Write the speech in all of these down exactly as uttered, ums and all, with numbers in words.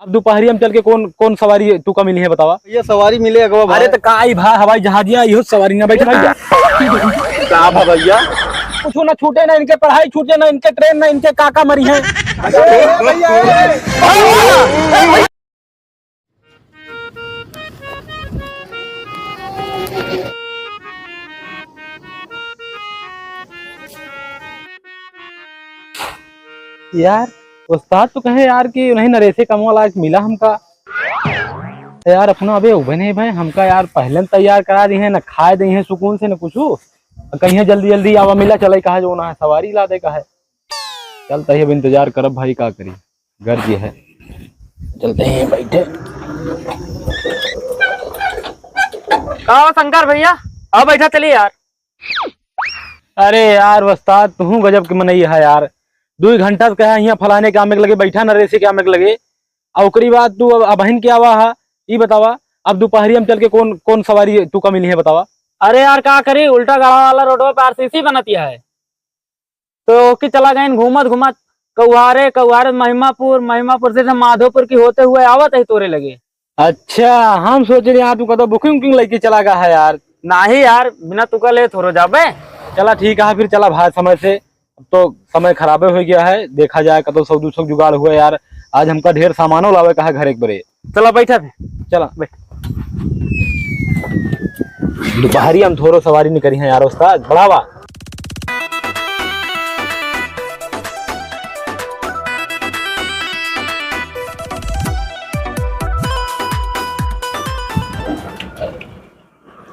अब दुपहरिया में चल के कौन, कौन सवारी तू का मिली है, बतावा? ये सवारी मिले अगवा भाई। अरे तो का ई भा हवाई जहाजिया, इहो सवारी ना बैठे भैया। का भा भैया? कुछ ना छूटे, ना इनके पढ़ाई छूटे, ना इनके ट्रेन, ना इनके काका मरी है। अरे भैया, यार, उस्ताद तो कहे यार कि उन्हीं नरेशे कमवा लायक मिला हमका। यार, अपना अबे उबे नहीं भाई, हमका यार पहले न तैयार करा दी है, न खाए दी है सुकून से, न कुछ। कहीं जल्दी जल्दी आवा मिला चले, कहा जो ना है, सवारी ला दे, कहा है। चलता ही अब इंतजार करब भाई, का करी, गर्ज है। चलते हैं बैठे। का हो शंकर भैया, आओ बैठा चलिए यार। अरे यार उस्ताद, तू गजब के मनई है यार। दुई घंटा से कहा हियाँ फलाने काम के लगे बैठा, नरेशे काम के लगे, और ओकरी बाद तू अब अबहिन के आवा हा। ई बतावा, अब दुपहरिया में चल के कौन, कौन सवारी तू का मिली है, बतावा? अरे यार, का करी, उल्टा गढ़ा वाला रोडवा पे आरसीसी बनत है, तो ओके चला गए घूमत घूमत कौहारे, कौहारे महिमापुर, महिमापुर से, से माधोपुर की होते हुए आवत है तोरे लगे। अच्छा, हम सोच रहे यहाँ तू कतो बुकिंग वुकिंग लेके चला गया है यार। नाही यार, बिना तुका ले थोड़ो जाबे। चला ठीक है, फिर चला भाई, समय से, अब तो समय खराबे हो गया है, देखा जाए कतो सौ दो सौ जुगाड़ हुआ यार। आज हमका ढेर सामानो लावे का है घर एक बरे। चला बैठा फिर। चला बैठ। दुपहरी हम थोड़ो सवारी निकरी हैं यार उस्ताद, बढ़ावा।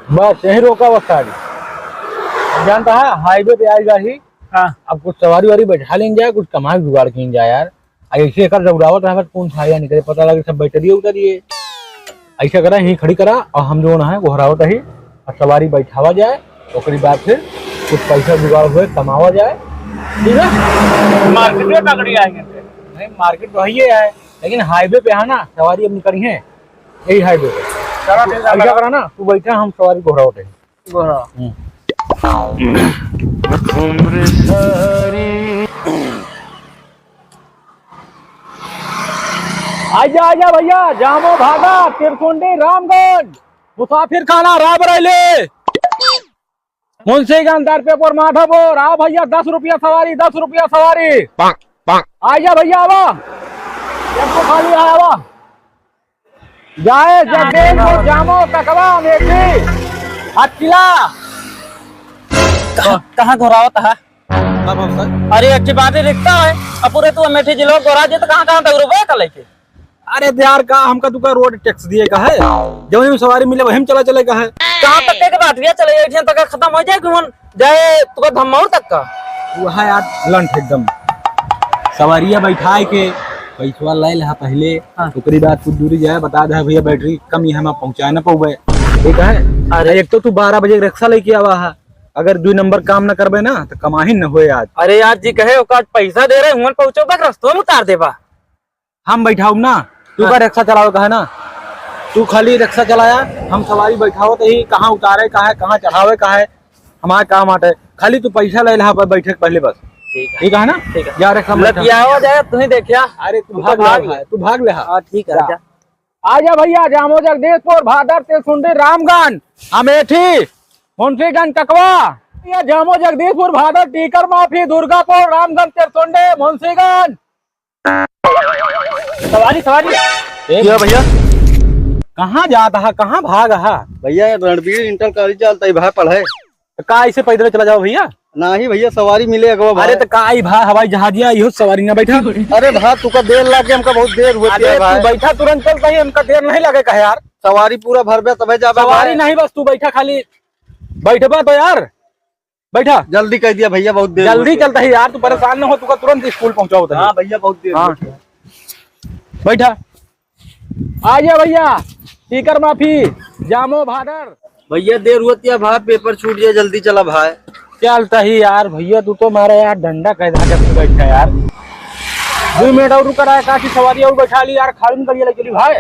बस यहीं रोका बस गाड़ी। अब जानता है हाईवे पे आएगा ही। हाँ। अब कुछ सवारी वारी बैठा लेन जाए, कुछ कमाई जुगाड़ कीन जाए यार। आ ऐसे एकर दौड़ावत रहबे त कौन फायदा निकले, पता लगे सब बैटरिये उतरिये। ऐसा करा, यहीं खड़ी करा और हम जौन है गोहरावत ही और सवारी बैठावा जाए, ओकरी बाद फिर कुछ पैसा जुगाड़ हुए, कमावा जाए, ठीक है? मार्केट में पकड़ी आएंगे। नहीं, मार्केट तो है ही है, लेकिन हाईवे पे है ना, सवारी अब निकली है यही हाईवे पे। चलो, ठीक है, ऐसा करा ना, तू बैठा, हम सवारी गोहरावत ही। गोहरा। हम्म। आजा, आजा भैया, जामो भादर, तिरसुंडी, रामगंज, मुसाफिर खाना, रायबरेली, मुंशीगंज, दरपेपुर, माधोपुर, आओ भैया, दस रुपया सवारी, दस रुपया सवारी। आजा भैया, आवा, टेम्पो खाली है, आवा। जाए जगदीशपुर, जामो, ककवा, अमेठी, हथिला। कहाँ, कहाँ घोरावत है? का बात सर? अरे, अच्छी बात है, रिक्शा है। अब पूरे तू अमेठी जिलो घोरा जे, तो कहाँ, कहाँ तक रुपये का लेके? अरे यार, का हमका तुका रोड टैक्स दिए का है? जब हम सवारी मिले, वही में चला चले का है। कहाँ तक के बात भैया, चले एक जन तक खत्म हो जाए, घूमन जाए, तुका धमौर तक का? वो है यार, लंठ एकदम। सवारिया बैठाए के, पैसवा ले लेहा पहले, हाँ। ओकरी बाद कुछ दूरी जाए, बता दे, "भैया, बैटरी कम है, हम पहुँचाए ना पउबे।" ठीक है? अरे। एक तो तू बारह बजे रिक्शा लेके आवा है, अगर दुई नंबर काम न करबे ना, तो कमाही न होए आज। अरे यार जी, कहे ओका आज पैसा दे रहे, हुन पहुँचो तक रस्तों में उतार देबा। हम बैठाउब ना, तू हाँ। का रिक्शा चलावे का है ना, तू खाली रिक्शा चलाया, हम सवारी बैठावत ही, कहाँ उतारे का है, कहाँ चढ़ावे का है, हमारा काम आटे। खाली तू पैसा ले लेहा, बैठे के पहले बस। ठीक है। ठीक है ना? ठीक है। जा रिक्शा में बैठा। लतियावा जाए, तू ही देखिया। अरे तू तू भाग भाग ले। ले, तू भाग ले, हाँ। हाँ, ठीक है, जा। जा। आजा भैया, जामो जगदीशपुर, भादर, तिरसुंडी, रामगंज, अमेठी, मुंशीगंज, ककवा, ये जामो जगदीशपुर, भादर, टीकर माफी, दुर्गापुर, रामगंज, तिरसुंडी, मुंशीगंज। सवारी, सवारी। ए क्या भैया? कहाँ जात हा, कहाँ भाग हा? भैया, रणबीर इंटर कॉलेज चलता है, भाई पढ़े। तो का ऐसे पैदल चला जाओ भैया? नाही भैया, सवारी मिले अगवा भाई। अरे तो का ई भा हवाई जहाजिया, इहो सवारी ना बैठा। अरे भा, तुका देर लागे, हमका बहुत देर होती अरे है तू भाई। बैठा, तुरंत चलता ही, हमका देर नहीं लगे कहे यार। सवारी पूरा भरबे तबे जाबे सवारी भाई। नहीं, बस तू बैठा, खाली बैठबा तो यार, बैठा। जल्दी कह दिया भैया, बहुत देर जल्दी होती है। चलता ही यार, तू परेशान ना हो, तुका तुरंत स्कूल पहुंचाओ तो। हाँ भैया, बहुत देर हाँ। होती है। बैठा। आ गया भैया, टीकर माफी, जामो भादर। भैया, देर होती है भाई, पेपर छूट जाए, जल्दी चला भाई। चलता ही यार, भैया, तू तो मारे यार डंडा कह दा जब तू बैठा यार। दो मिनट और रुका रहा, काफी सवारी और बैठा ली यार, खाली निकल गया लेके भाई।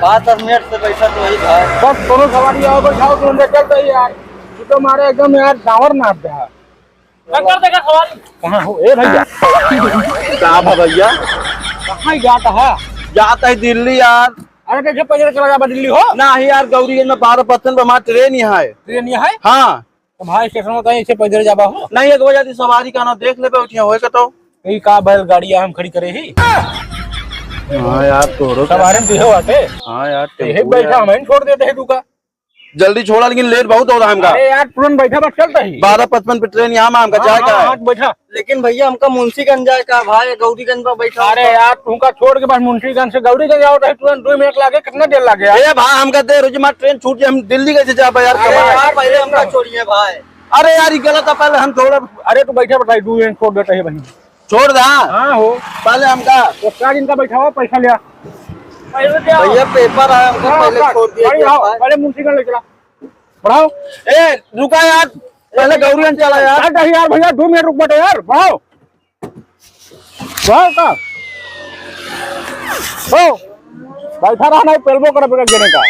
पाँच दस मिनट से बैठा तो वही भाई। बस दोनों सवारी और बैठाओ, तुरंत चलता ही यार। तू तो मारे एकदम यार डावर नाप दे। शंकर देखा सवारी। कहाँ हो? ए भैया। का भा भैया? कहाँ जाता है? जात ही दिल्ली यार। अरे, कैसे पैदल चला जाबा दिल्ली हो? नाही यार, गौरीगंज में बारह पचपन पर हमार ट्रेन यहाँ है। ट्रेन यहाँ है? हाँ। तो भाई, स्टेशन होता है, ऐसे पैदल जाबा हो? नहीं, एक बजे दी सवारी का ना देख लेबे, उठिया होए का तो। ई का बैलगाड़ी हम खड़ी करे ही? हाँ यार, तोरो का सवारी में तुहे बाटे? हाँ यार, तो यही टेम्पू बैठा, यार। हमें छोड़ देते हैं तू का। जल्दी छोड़ा, लेकिन लेट बहुत हो रहा है हमका। अरे यार, तुरंत बैठा, बस चलता ही। बारह पचपन पे ट्रेन यहाँ में हमका हाँ, जाए का हाँ, है। हाँ, बैठा। लेकिन भैया, हमका मुंशीगंज जाए का भाई, गौरीगंज पर बैठा अरे होगा। यार, तुमका छोड़ के बस मुंशीगंज से गौरीगंज आओ, तो तुरंत दो मिनट लागे, कितना देर लागे यार? ए भाई, हमका देर हो जी, हमार ट्रेन छूट जाए, हम दिल्ली कैसे जाबे यार, अरे कमाए? यार, पहले हमका छोड़िए भाई। अरे यार, ये गलत है, पहले हम छोड़ा। अरे तू बैठा, बैठा, दो मिनट छोड़ देता है भाई। छोड़ दा। हाँ हो। पहले हमका उस्ताद इनका बैठावा, पैसा लिया। भैया, पेपर है, हमका हाँ, पहले उस्ताद, छोड़ दिया गाड़ी गया उठाओ, है। पहले मुंशीगंज ले चला। बढ़ाओ। ए, रुका यार, पहले गौरीगंज चला यार। हट यार भैया, दो मिनट रुक बैठो यार, बढ़ाओ। बढ़ाओ का? हो, बैठा रहा ना, पेलबो कर बेटा गिरे का।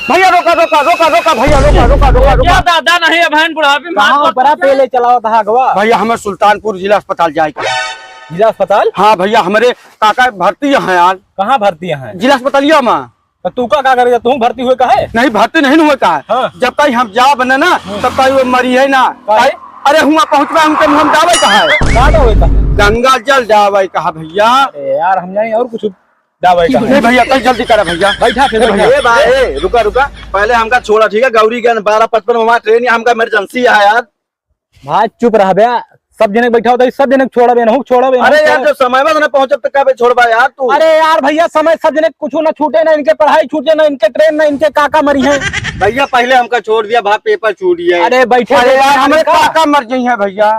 भैया, रोका, रोका, रोका, रोका, भैया, रोका, रोका, रोका, रोका। क्या दादा नहीं है, बहन बुढ़ापे में कहाँ हाथ ऊपरा पकड़ के। पेले चलावत हा अगवा? भैया, हमें सुल्तानपुर जिला अस्पताल जाए का। जिला अस्पताल? हाँ भैया, हमरे काका भर्ती हैं यार। कहाँ भर्ती हैं? जिला अस्पतालिया में। तो तू का, का करे? तू भर्ती हुए का है? नहीं, भर्ती नहीं हुए का है। हाँ। जब तक हम जाब न ना, हम्म। तब तक वो मरी है ना। का है? अरे, हुआ पहुँचबा, हम, हम जावे का है। का जावे का है? गंगा जल जावे का है भैया। अरे यार, हम जाने और कुछ जावे का है। नहीं भैया, कल जल्दी करा भैया। बैठा फिर, ए बैठा। भैया, ए भाई, ए, रुका, रुका। पहले हमका छोड़ा, ठीक है? गौरीगंज बारह पचपन में हमारा ट्रेन है, हमका इमरजेंसी है यार। भाई चुप रह बे, सब जने के बैठा होता है, सब जने के छोड़ा बे, नहु छोड़ा बे, अरे नहु यार, छोड़ा। जब समय में ना पहुंचब तो कबे छोड़बा यार तू? अरे यार भैया, समय सब जने कुछ ना छूटे, ना इनके पढ़ाई छूटे, ना इनके ट्रेन, ना इनके काका मरी हैं। भैया पहले हमका छोड़ दिया, भाई पेपर छूट गया है। अरे बैठे अरे बैठे यार, हमारे इनका। काका मर गई हैं भैया।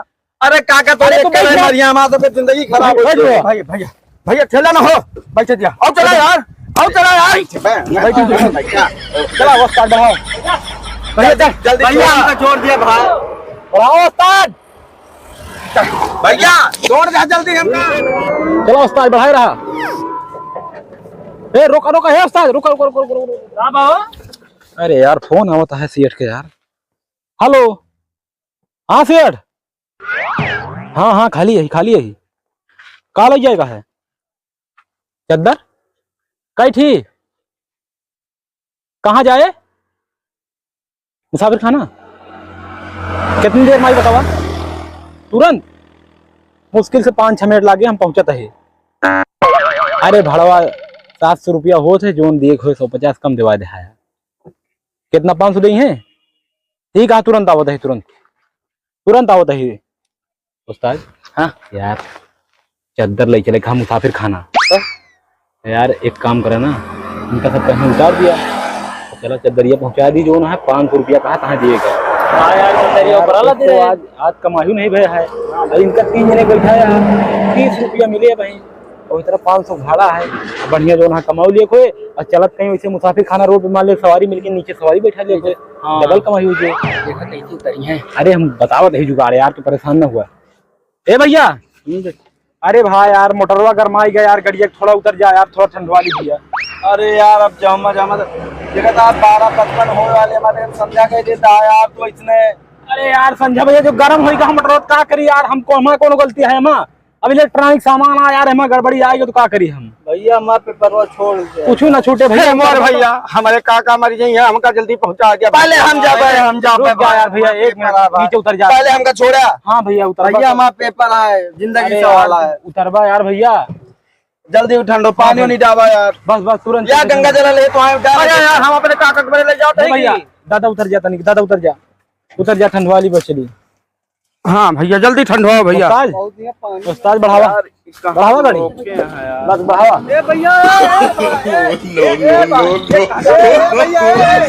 अरे काका तो अरे एक तू बैठ करे जा। मरिया, हमारा तो फिर जिंदगी खराब हो बैठ गई। जा। भाई, भैया, भैया, ठेला ना हो, बैठ दिया। आओ चला यार, आओ चला यार। बैठ जा। भैया, चला, वो उस्ताद बढ़ाओ। भैया, चल, जल्दी भैया। छोड़, हमका छोड़ दिया भाई। बढ़ाओ उस्ताद। भैया, छोड़ दे जल्दी हमका। चला उस्ताद, बढ़ाए रहा। ए, रोका, रोका, हे उस्ताद, रुका, रुका, रुका, रुका, रुका। का बा हो? अरे यार, फोन आवत है सेठ के यार। हेलो। हाँ सेठ। हाँ, हाँ, खाली है, खाली है। का लइ जाए का है? चद्दर? कई ठी? कहाँ जाए? मुसाफिर खाना? कितनी देर माई बतावा? तुरंत? मुश्किल से पाँच छह मिनट लागे, हम पहुँचत है। अरे भड़वा, सात सौ रुपया होत है, जोन दिए के होए सौ पचास कम देवा दे है। कितना, पाँच सौ देई हैं? ठीक है, तुरंत आवत है, तुरंत, तुरंत आवत है। उस्ताद, हाँ? यार, चद्दर ले चले, कहाँ मुसाफिर खाना? हाँ? यार, एक काम करे ना, इनका सब कहीं उतार दिया, चला चद्दरिया पहुँचा दी, जो ना है, पाँच सौ रुपया कहा, कहाँ दिए गए? हाँ यार, चद्दरिया यार, ऊपर वाला एक तो दे। आज, आज कमाई नहीं भया है, और इनका तीन जने बैठा है, तीस रुपया मिले भाई। और इतना पाँच सौ भाड़ा है, बढ़िया जो वहाँ कमाओ लिए कोई, और चलत कहीं वैसे मुसाफिर खाना रोड पे मान ले सवारी मिल के नीचे सवारी बैठा लिए कोई, हाँ। डबल कमाई हो जाए। देखा कैसे उतरी है। अरे हम बतावत है जुगाड़ यार, तू परेशान ना हुआ। ए भैया, हम्म। अरे भाई यार, मोटरवा गरमाई गया यार, गड़िया थोड़ा उतर जा यार, थोड़ा ठंडवा ली भैया। अरे यार, अब जामा जामा तो देखा था, बारह पचपन होए वाले हमारे, हम समझा के देता है यार, तो इसने। अरे यार संजय भैया, जो गरम होई का हम मोटर का करी यार, हमको, हमारा कौन गलती है? हम अब इलेक्ट्रॉनिक सामान आ यार, हमें गड़बड़ी आएगी तो का करी हम? भैया, हमार पेपरवा छोड़ दे। कुछ ना छूटे भैया। हे मोर भैया, हमारे काका मर गई है, हमका जल्दी पहुंचा दिया। पहले हम जाबे, हम जाबे रुक जा यार भैया, एक मिनट, खराब है। नीचे उतर जा। पहले हमका छोड़ा। हाँ भैया, उतर भैया, बा। हमार पेपर है, जिंदगी अरे सवाल यार, है। उतरबा यार भैया। जल्दी उठा लो, पानी हाँ नहीं डाबा यार। बस, बस, तुरंत या चल, गंगा चल। जल ले तो आए, डाल अरे दे। यार, हम अपने काका के बरे ले जाओ, ए भैया, नहीं? दादा उतर जा तनिक, दादा उतर जा। उतर जा, ठंडवा ली बस चली। हाँ भैया, जल्दी ठंडवाओ भैया। उस्ताद, उस्ताद बढ़ावा। यार, कहाँ बढ़ावा गाड़ी। रोके हैं यार। बस बढ़ावा। ए भैया, ए, ए, ए, ए, ए, भैया, ए।